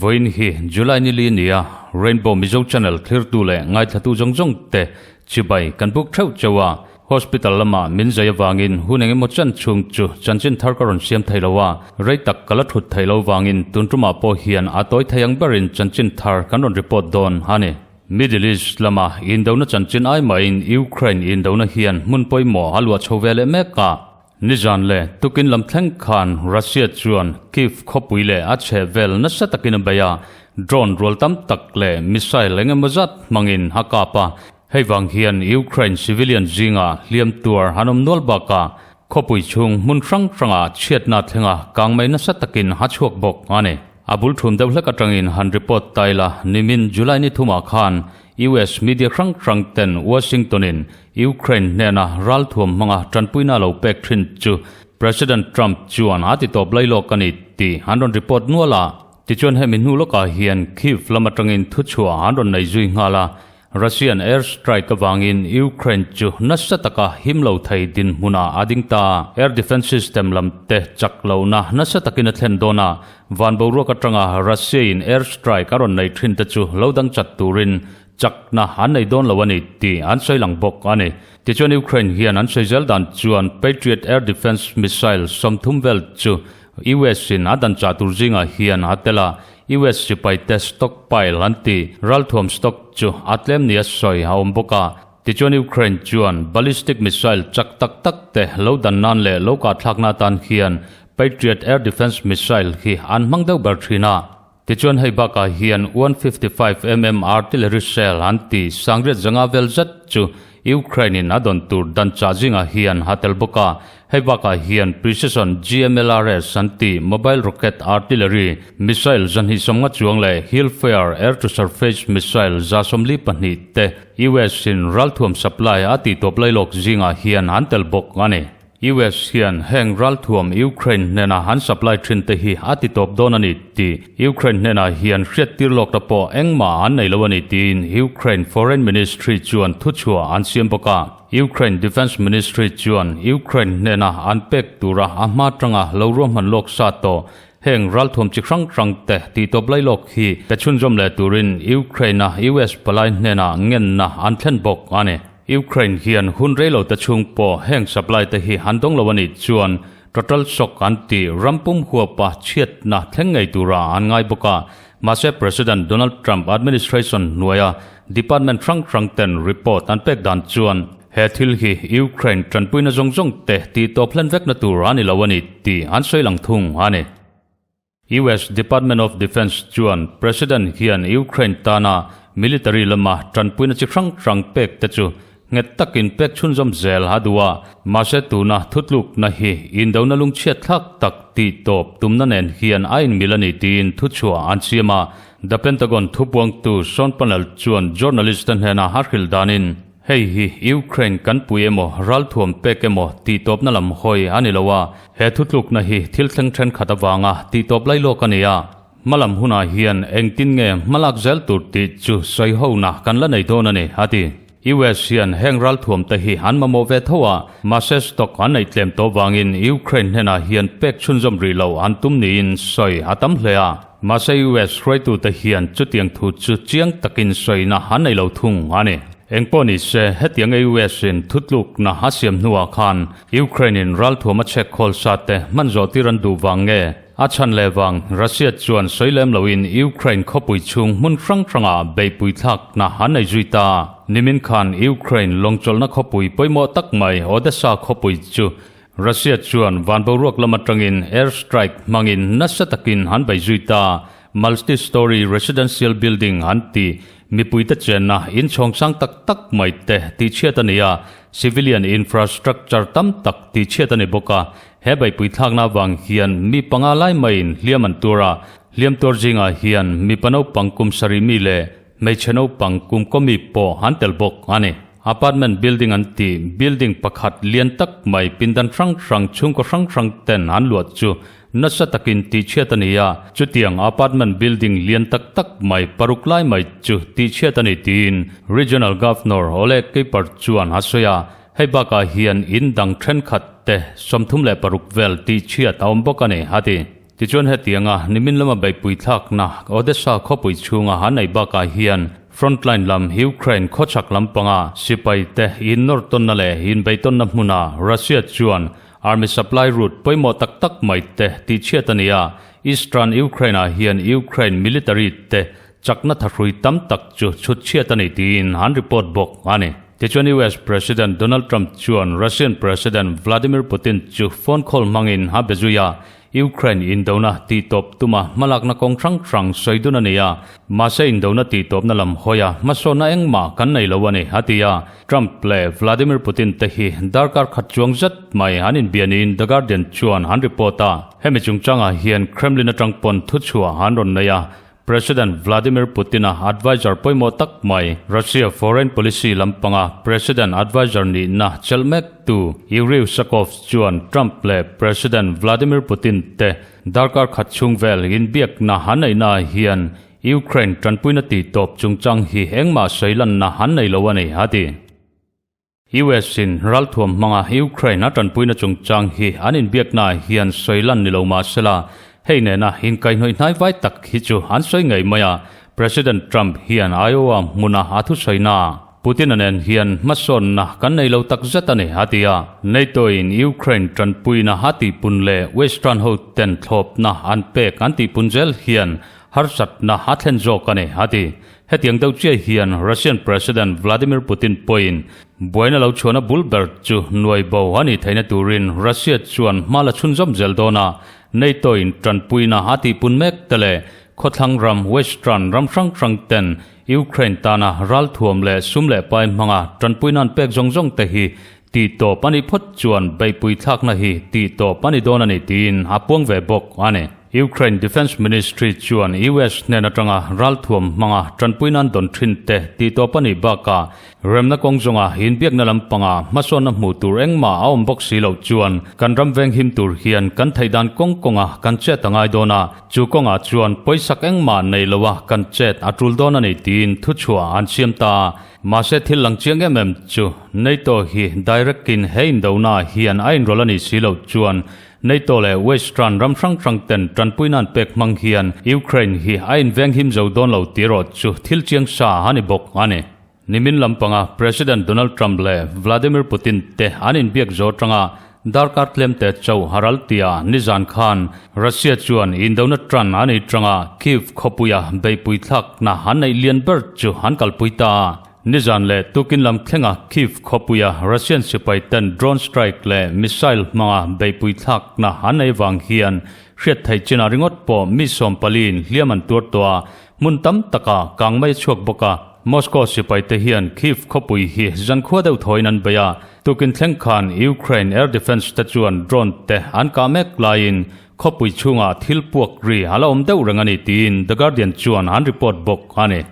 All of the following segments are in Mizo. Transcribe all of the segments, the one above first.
Vawiin hi July ni li nia Rainbow Mizo Channel thlirtu leh ngaithlatu zawng zawng te chibai kan buk theuh cheu a, Hospital lamah min zai avangin hun eng emaw chan chhung chu chanchin thar ka rawn siam thei lo a, rei tak ka la thut thei lo vangin tun tumah pawh hian a tawi thei ang berin chanchin thar kan rawn report dawn a ni. Middle East lama indona chanchin ai mahin Ukraine indona hian hmun pawimawh a luah chho ve leh mek a. Nizan leh tukin lam thleng khan Russia chuan Kyiv khawpui leh a chhehvel nasa takin a bei a, drone rual tam tak leh missile eng emaw zat hmangin a kap a. Hei vang hian Ukraine civilian zingah hliam tuar an awm nual bakah khawpui chhung hmun hrang hrangah chhiatna thlenga kangmei nasa takin a chhuak bawk a ni. A bul thum deuh hlek atangin han report ta ila, nimin July ni thumah khan US media hrang hrang ten Washington in Ukraine hnena ralthuam hmanga tanpuina lo pek thin chu President Trump chuan a ti tawp lai lawk a ni tih an rawn report nual a. Tichuan hemi hnu lawkah hian Kyiv lam atangin thuchhuah an rawn nei zui nghal a, Russian air strike avangin Ukraine chu nasa taka him lo thei dinhmunah a ding ta. Air defense system lam te chak lohna nasa takin a thlen dawn a, van boruak atanga Russia-in air strike a rawn nei thin te chu lo dang chat turin chakna an nei dawn lo a ni tih an sawi lang bawk a ni. Tichuan Ukraine hian an sawi zel dan chuan Patriot air defense missile 30 vel chu US-in a dan chah tur zingah hian a tel a, US sipaite stockpile an ti. Ralthuam stock chu a tlem nia sawi a awm bawk a. Tichuan Ukraine chuan ballistic missile chak tak tak te lo dan nan leh lo kahthlakna atan hian Patriot air defense missile hi an hmang deuh ber thin a. Tichuan hei bakah hian 155 mm artillery shell an ti sangriat zanga vel zet chu Ukraine in a dawn tur dan chah zingah hian a tel bawk a. Hei bakah hian Precision GMLRS an ti mobile rocket artillery missile 250 chuang leh Hellfire air-to-surface missile 142 te US in ralthuam supply a tihtawp lailawk zingah hian an tel bawk a ni. US hian heng ralthuam Ukraine hnena an supply thin te hi a ti tawp dawn a ni tih Ukraine hnenah hian hriattir lawkna pawh engmah an nei lo a ni tiin Ukraine Foreign Ministry chuan thuchhuah an siam bawk a. Ukraine Defence Ministry chuan Ukraine hnena an pek tura a hma tanga lo ruahman lawk sa tawh heng ralthuam chi hrang hrang te tih tawp lai lawk hi pe chhunzawm leh turin Ukraine-a US palai hnenah ngenna an thlen bawk a ni. Ukraine hian hun rei lo te chhung pawh heng supply te hi an dawng lo a nih chuan total shock an ti ram pum huapa chhiatna thleng ngei tura an ngai bawk a. Mahse President Donald Trump administration hnuaia department hrang hrang ten report an pek dan chuan he thil hi Ukraine tanpuina zawng zawng te tih tawp hlen vekna tur a ni lo a ni tih an sawi lang thung a ni. US Department of Defense chuan President hian Ukraine tana military lama tanpuina chi hrang hrang pek te chu nghet takin pek chhunzawm zel a duh a, mahse tuna thutlukna hi indona lungchhiat thlak tak tih tawp tumna nen hian a inmil a ni tiin thuchhuah an siam a. The Pentagon thupuangtu Sean Parnell chuan journalist te hnena a hrilh danin, Hei hi Ukraine kan pui emaw, ralthuam pek emaw tih tawpna lam hawi a ni lo a, he thutlukna hi thil thleng thenkhat avanga tih tawp lai lawk a ni a. Hmalam hunah hian engtin nge hmalak zel tur tih chu sawi hona kan la nei dawn a ni, a ti. US hian heng ralthuam te hi an mamawh ve tho a, mahse stock an neih tlem tawh vangin Ukraine hnenah hian pek chhunzawm rih lo an tum niin sawi a tam hle a. Mahse US hruaitute hian chutiang thu chu chiang takin sawina an nei lo thung a ni. Engpawh ni se, hetiang US in thutlukna a siam hnuah khan Ukraine in ralthuam a chhek khawl sa te hman zawh tir an duh vang nge? A chhan leh vang, Russia chuan sawi lem loin Ukraine khawpui chhung hmun hrang hrangah beihpui thlakna an nei zui ta. Nimin khan Ukraine lawngchawlhna khawpui pawimawh tak mai Odessa khawpui chu Russia chuan van boruak lam atangin air strike hmangin nasa takin an bei zui ta. Multi-storey residential building an ti. Mipuite chenna inchhawng sang tak tak mai te tihchhiat a ni a, civilian infrastructure tam tak tihchhiat a ni bawk a. He beihpui thlakna avang hian mi panga lai maiin hliam an tur a, hliam tuar zingah hian mipa naupang kum sarih mi leh hmeichhe naupang kum kaw mi pawh an tel bawk a ni. Apartment building an ti, building pakhat lian tak mai pindan hrang hrang chhungkaw hrang hrang ten an luah chu nasa takin tihchhiat a ni a, chutiang apartment building lian tak tak mai paruk lai mai chu tihchhiat a ni tiin Regional Governor Oleg Kiper chuan a sawi a, hei bakah hian in dang thenkhat te 36 vel tihchhiat a awm bawk a ni, a ti. Tichuan hetianga nimin lama beihpui thlakna Odessa khawpui chhunga han nei bakah hian frontline lam Ukraine khawchhak lampanga sipai te in nawr tawnna leh inbeihtawnna hmuna Russia chuan army supply route pawimawh tak tak mai te tihchhiat a ni a, Eastern Ukraine ah hian Ukraine military te chakna thahrui tam tak chu chhutchhiat a ni tiin an report bawk a ni. Tichuan US President Donald Trump chuan Russian President Vladimir Putin chu phone call hmangin a be zui a, Ukraine indona tihtawp tuma hmalakna kawng hrang hrang sawi dun a ni a, mahse indona tihtawpna lam hawia hmasawnna engmah kan nei lo a ni, a ti a. Trump leh Vladimir Putin te hi darkar khat chuang zet mai an inbia niin The Guardian chuan an report a. Hemi chungchangah hian Kremlin atang pawn thuchhuah an rawn nei a, President Vladimir Putin-a adviser pawimawh tak mai, Russia foreign policy lampanga President adviser nihna chelh mektu Yuri Ushakov chuan Trump leh President Vladimir Putin te darkar khat chhung vel inbiakna an neihnaah hian Ukraine tanpuina tihtawp chungchang hi engmah sawi lanna an nei lo a ni, a ti. US in ralthuam hmanga Ukraine a tanpuina chungchang hi an inbiaknaah hian sawi lan ni lo mah sela, hei nena inkaihhnawih hnai vai tak hi chu an sawi ngei mai a, President Trump hian Iowa hmuna a thusawi-naah Putin-a nen hian hmasawnna kan nei lo tak zet a ni, a ti a. NATO-in Ukraine tanpuina a tihpun leh Western hoten thlawpna an pek an tihpun zel hian harsatna a thlen zawk a ni, a ti. Hetiang deuh chiah hian Russian President Vladimir Putin pawhin buaina lo chhuahna bul ber chu nuai bo a nih theihna turin Russia chuan hma la chhunzawm zel dawn a, NATO-in tanpuina a tihpun mek te leh khawthlang ram Western ram hrang hrang ten Ukraine tana ralthuam leh sum leh pai hmanga tanpuina an pek zawng zawng te hi tihtawp a nih phawt chuan beihpui thlakna hi tihtawp a ni dawn a ni tiin a puang ve bawk a ni. Ukraine Defence Ministry chuan US hnen atanga ralthuam hmanga tanpuina an dawn thin te tihtawp a nih bakah remna kawng zawnga inbiakna lampanga hmasawnna hmuh tur engmah a awm bawk si loh chuan kan ram venghim tur hian kan theih dan kawng kawnga kan chet a ngai dawn a, chu kawngah chuan pawisak engmah nei loa kan chet a tul dawn a ni tiin thuchhuah an siam ta a. Mahse thil lang chiang em em chu NATO hi direct in he indona hian a inrawlh a nih si loh chuan NATO leh Western ram hrang hrang ten tanpuina an pek hmang hian Ukraine hi a inveng him zo dawn lo tih erawh chu thil chiang sa a ni bawk a ni. Nimin lampanga President Donald Trump leh Vladimir Putin te an inbiak zo atanga darkar tlemte chauh a ral tia nizan khan Russia chuan indona tan a ni tanga Kyiv khawpuia beihpui thlakna an neih lian ber chu an kalpui ta a. Nizan leh tukin lam thlenga Kyiv khawpuia Russian sipai ten drone strike leh missile hmanga beihpui thlakna an nei vang hian hriat theih chinah ringawt pawh mi sawmpaliin hliam an tuar tawh a, hmun tam taka kang mai a chhuak bawk a. Moscow sipai te hian Kyiv khawpui hi zankhua deuh thawiin an bei a, tukin thleng khan Ukraine air defence te chuan drone te an kah mek laiin khawpui chhungah thil puak ri a la awm deuh reng a ni tiin The Guardian chuan an report bawk a ni.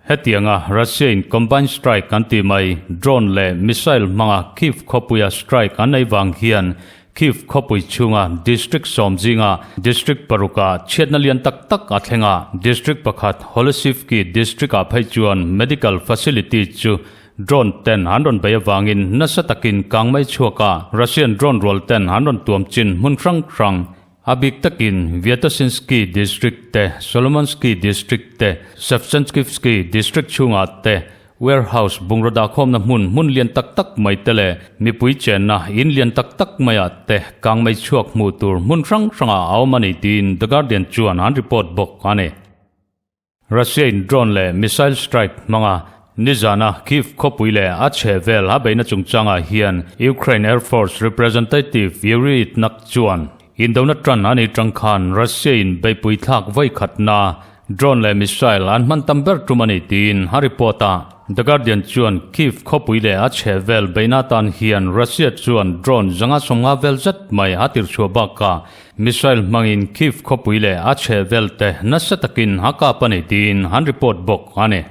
Hetianga Russia-in combined strike an tih mai, drone leh missile hmanga Kyiv khawpuia strike an nei vang hian Kyiv khawpui chhunga district sawm zinga district parukah chhiatna lian tak tak a thleng a. District pakhat Holosivki district-ah phei chuan medical facility chu drone ten an rawn bei avangin nasa takin kangmei chhuak a, Russian drone rual ten an rawn tuam chin hmun hrang hrang A bik takin Vyatoshinsky District te, Solomonsky District te, Shevchenkivsky District chhungah te warehouse bungraw dahkhawmna hmun hmun lian tak tak mai te leh mipui chenna in lian tak tak maiah te kangmei chhuak hmuh tur hmun hrang hrangah a awm a ni tiin The Guardian chuan an report bawk a ni. Russia in drone leh missile strike hmanga nizana Kyiv khawpui leh a chhe vel a beihna chungchangah hian Ukraine Air Force representative Yuriy Ihnat chuan indona tan a nih tang khan Russia in beihpui thlak vawi khatna drone leh missile an hman tam ber tum a ni tiin a report a. The Guardian chuan Kyiv khawpui leh a chhe vel beihna atan hian Russia chuan drone 150 vel zet mai a tirchhuah bakah Missile hmangin Kyiv khawpui leh a chhehvel te nasa takin a kap a ni tiin an report bawk a ni.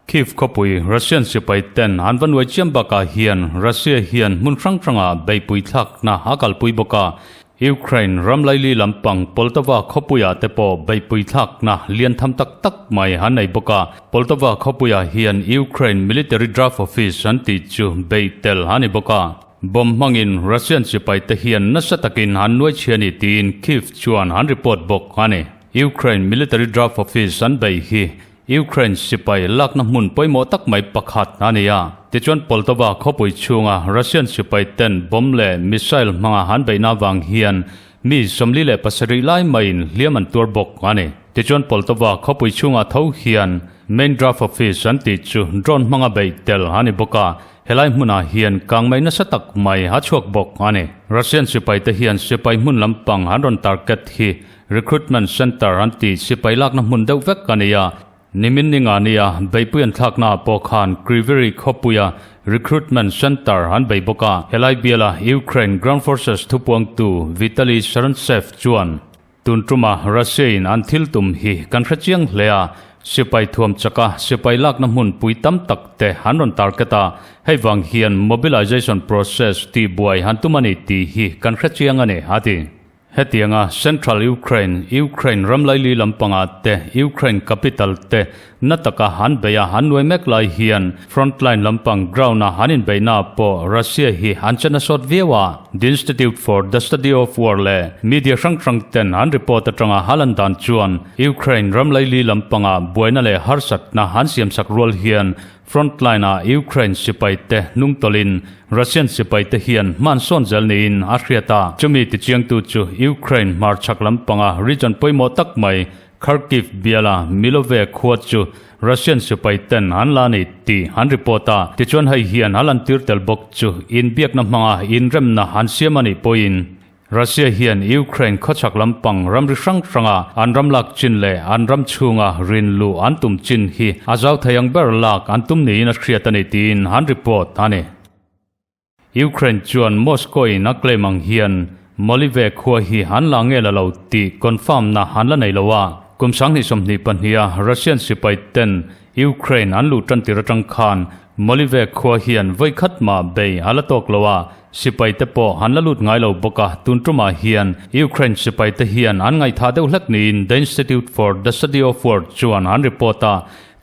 Kyiv khawpui Russian sipai ten an va nuai chiam bakah hian Russia hian hmun hrang hrangah beihpui thlakna a kalpui bawk a. Ukraine ram laili lampang Poltava khawpuiah te pawh beihpui thlakna lian tham tak tak mai an nei bawk a. Poltava khawpuiah hian Ukraine Military Draft Office an tih chu beih tel a ni bawk a. Bomb hmangin Russian sipai te hian nasa takin an nuai chhia a ni tiin Kyiv chuan an report bawk a ni. Ukraine Military Draft Office an beih hi Ukraine sipai lakna hmun pawimawh tak mai pakhat a ni a. Tichuan Poltava khawpui chhunga Russian sipai ten bomb leh missile hmanga an beihna avang hian mi 47 lai maiin hliam an tuar bawk a ni. Tichuan Poltava khawpui chhungah tho hian Main Draft Office an tih chu drone hmanga beih tel a ni bawk a, helai hmunah hian kangmei nasa tak mai a chhuak bawk a ni. Russian sipai te hian sipai hmun lampang an rawn target hi Recruitment Centre an tih sipai lakna hmun deuh vek a ni a, nimin ni nga nia beihpui an thlakna ah pawh khan Kryvyi khawpuia Recruitment Centre an bei bawk a. Helai biala Ukraine Ground Forces thupuangtu Vitaly Sarantsev chuan, Tun tuma Russia in an thil tum hi kan hre chiang hle a, sipai thuam chaka sipai lakna hmun pui tam tak te an rawn target a, hei vang hian mobilization process tihbuai an tum a ni tih hi kan hre chiang a ni, a ti. Hetianga Central Ukraine, Ukraine ram laili lampangah te, Ukraine capital te na taka an bei a, an nuai mek lai hian frontline lampang ground-a an inbeihnaah pawh Russia hi an che nasawt viau a. The Institute for the Study of War leh media hrang hrang ten an report atanga a lan dan chuan Ukraine ram laili lampangah buaina leh harsatna an siamsak rual hian Frontline-ah Ukraine sipaite hnungtawlhin Russian sipaite hian hman sawn zel niin a hriat a. Chumi tichiangtu chu Ukraine hmarchhak lampanga region pawimawh tak mai Kharkiv biala Milove khua chu Russian sipaiten an la ni tih an report a. Tichuan hei hian a lantir tel bawk chu inbiakna hmanga inremna an siam a nih pawhin Russia hian Ukraine khawchhak lampang ramri hrang hranga an ram lak chin leh an ram chhunga rin luh an tum chin hi a zau thei ang ber lak an tum niin a hriat a ni tiin an report a ni. Ukraine chuan Moscow in a claim ang hian Molive khua hi an la nge la lo tih confirm na an la nei lo a. Kum 2022 a Russian sipai ten Ukraine an luh tan tir atang khan Molive khua hian vawi khat mah bei a la tawk lo a, sipai te pawh an la lut ngai lo bawk a, tun tumah hian Ukraine sipai te hian an ngaihthah deuh hlek niin The Institute for the Study of War chuan an report a,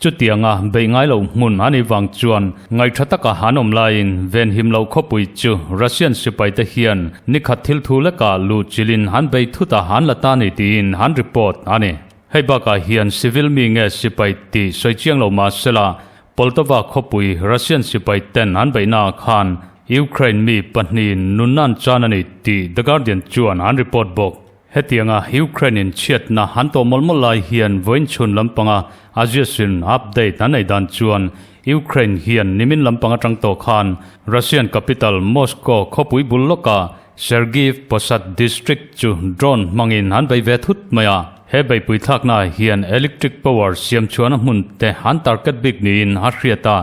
chutianga beih ngai loh hmun a nih vang chuan ngaihṭha taka an awm laiin venhim loh khawpui chu Russian sipai te hian nikhat thil thu lekah luh chilhin an bei thut a, an la ta ni tiin an report a ni. Hei bakah hian civil mi nge sipai tih sawi chiang lo mah sela, Poltava khawpui Russian sipai ten an beihnaah khan Ukraine mi pahnihin nunna an chan a ni tih The Guardian chuan an report bawk. Hetianga Ukraine in chhiatna an tawh mawlh mawlh lai hian vawiin chhun lampanga Aziasin update an nei dan chuan Ukraine hian nimin lampang atang tawh khan Russian capital Moscow khawpui bul lawkah Sergiv Posad District chu drone hmangin an bei ve thut mai a, he beihpui thlaknaah hian electric power siam chhuahna hmun te an target bik niin a hriat a,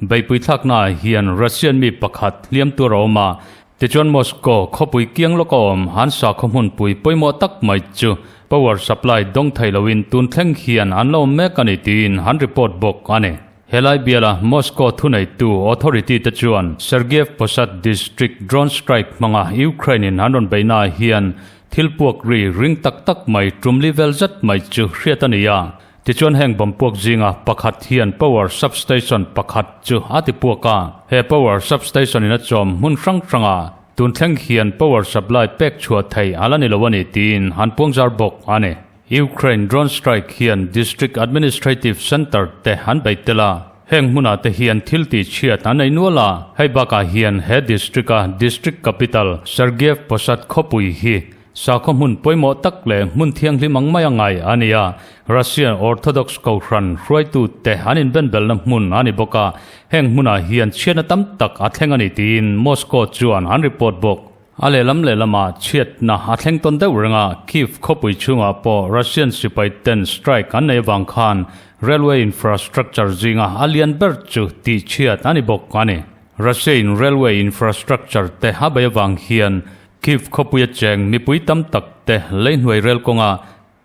beihpui thlaknaah hian Russian mi pakhat hliam tur a awm a, tichuan Moscow khawpui kiang lawk a awm an sakhaw hmunpui pawimawh tak mai chu power supply dawng thei loin tun thleng hian an la awm mek a ni tiin an report bawk a ni. Helai biala Moscow thuneitu authority te chuan Sergiev Posad district drone strike hmanga Ukraine in an rawn beihnaah hian thil puak ri ring tak tak mai tumli vel zet mai chu hriat a ni a. Tichuan heng bomb puak zinga pakhat hian power substation pakhat chu a ti puak a. He power substation in a chawm hmun hrang hranga tun thleng hian power supply pek chhuah thei a la ni lo a ni tiin an puangzar bawk a ni. Ukraine drone strike hian District Administrative Centre te an bei tel a, heng hmunah te hian thil tih chhiat an ei nual a, hei bakah hian he district a district capital Sergiev Posad khawpui hi sakhaw hmun pawimawh tak leh hmun thianghlim ang mai a ngai a ni a, Russian Orthodox kohhran hruaitu te an inbenbelna hmun a ni bawk a, heng hmunah hian chhiatna tam tak a thleng a ni tiin Moscow chuan an report bawk. A lehlam lehlamah chhiatna a thleng tawn deuh reng a, Kyiv khawpui chhungah pawh Russian sipai ten strike an nei avang khan railway infrastructure zinga a lian ber chu tih chhiat a ni bawk a ni. Russia in railway infrastructure te a bei avang hian Kyiv khawpuia cheng mipui tam tak te leihnuai rel kawnga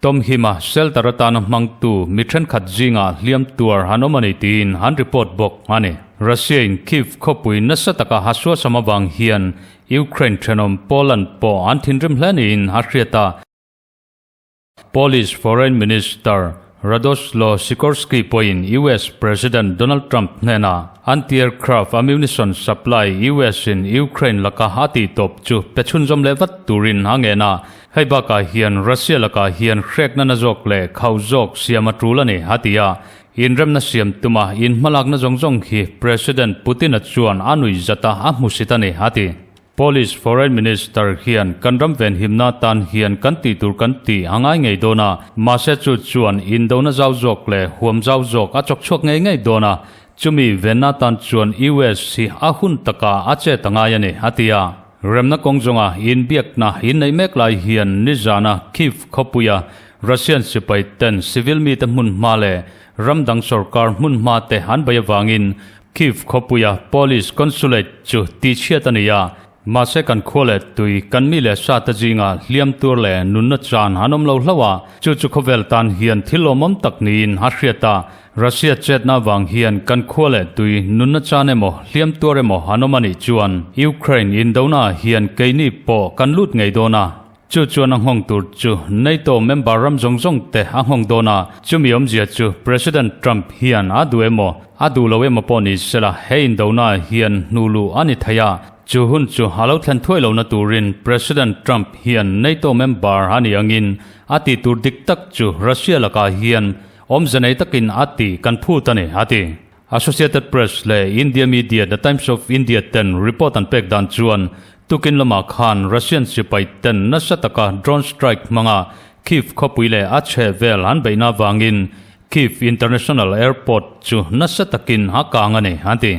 Tom Hima shelter atana hmangtu mi thenkhat zingah hliam tuar an awm a ni tiin an report bawk a ni. Russia in Kyiv khawpui nasa taka a suasam avang hian Ukraine thenawm Poland pawh an thinrim hle niin a hriat a. Polish Foreign Minister Radoslaw Sikorski pawhin US President Donald Trump hnenah anti-aircraft ammunition supply US in Ukraine laka a tihtawp chu pe chhunzawm leh vat turin a ngen a. Hei bakah hian Russia lakah hian hrekna na zawk leh khauh zawk siam a tul a ni, a ti a. Inremna siam tuma inhmalakna zawng zawng hi President Putin-a chuan a nuihzat a, a hmusit a ni, a ti. Polish Foreign Minister hian kan ram venhimna tan hian kan tih tur kan tih a ngai ngei dawn a, mahse chu chuan indona zau zawk leh huam zau zawk a chawk chhuak ngei ngei dawn a, chumi venna tan chuan US hi a hun takah a chet a ngai a ni, a ti a. Remna kawng zawnga inbiakna inneih mek lai hian nizana Kyiv khawpuia Russian sipai ten civil mite hmun hma leh ram dang sorkar hmun hma te an bei avangin Kyiv khawpuia Polish Consulate chu tihchhiat a ni a, mahse kan khua leh tui, kan mi leh sa te zinga hliam tur leh nunna chan an awm lo hlauh a, chu chu khawvel tan hian thil lawmawm tak niin a hriat a, Russia chetna avang hian kan khua leh tui nunna chan emaw hliam tuar emaw an awm a nih chuan Ukraine indona ah hian keini pawh kan lut ngei dawn a. Chu chuan a nghawng tur chu NATO member ram zawng zawng te a nghawng dawn a, chumi awmzia chu President Trump hian a duh emaw, a duh lo emaw pawh ni sela he indona hian hnu luh a ni thei a, chu hun chu a lo thlen thuai lohna turin President Trump hian NATO member a nih angin a tih tur dik tak chu Russia lakah hian awmze nei takin a tih kan phut a ni, a ti. Associated Press leh India media The Times of India ten report an pek dan chuan tukin lamah khan Russian sipai ten nasa taka drone strike hmanga Kyiv khawpui leh a chhehvel an beihna avangin Kyiv International Airport chu nasa takin a kang a ni, an ti.